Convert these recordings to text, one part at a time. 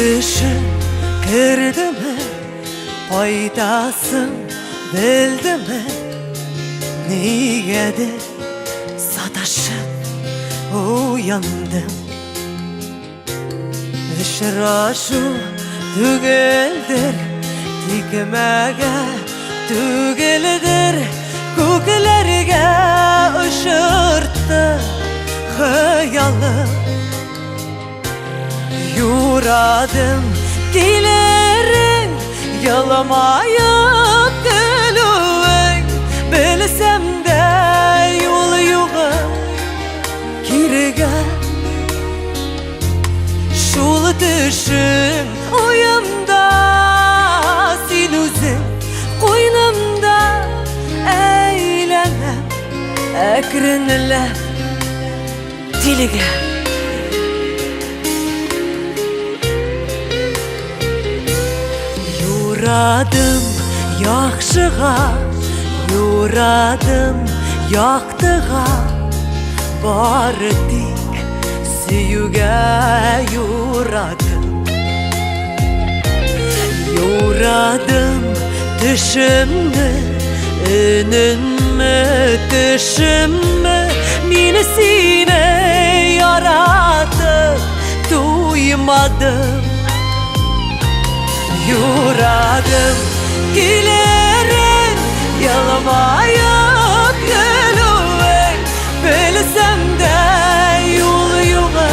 Төше кердеме, кайтасың белдеме? Нигәдер саташып уяндым. Очрашу түгелдер, тикмәгә түгелдер, күкләргә очыртты хыялым. Юрадым килерең, елмаеп көлүең, белсәм дә юл югы кирегә. Шул төшем уемда, син үзең куйнымда әйләнәм әкренләп тилегә. Юрадым яхшыга, юрадым яктыга, бары тик сөюгә юрадым. Юрадым төшемне, өнемме, төшемме, мин сине яратып туймадым. Юрадым килерең, елмаеп көлүең, белсәм дә юл югы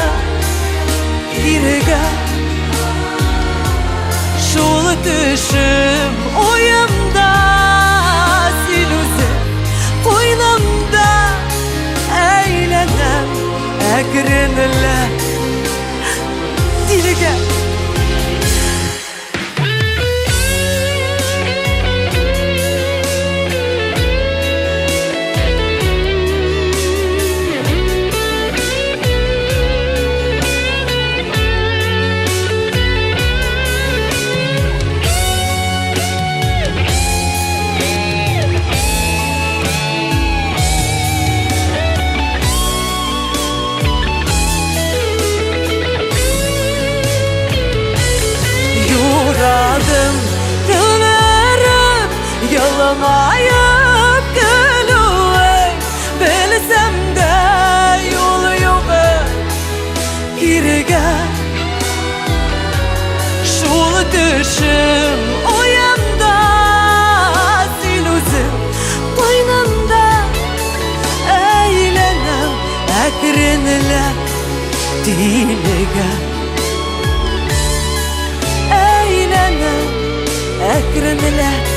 кирегә. Шул төшем уемда, син үзең куйнымда әйләнәм әкренләп тилегә. Юрадым көлерем, елмаеп көлүең, белсәм дә юл югы кирегә. Шул төшем уемда, син үзең куйнымда әйләнәм әкренләп тилегә. Әйләнәм әкренләп.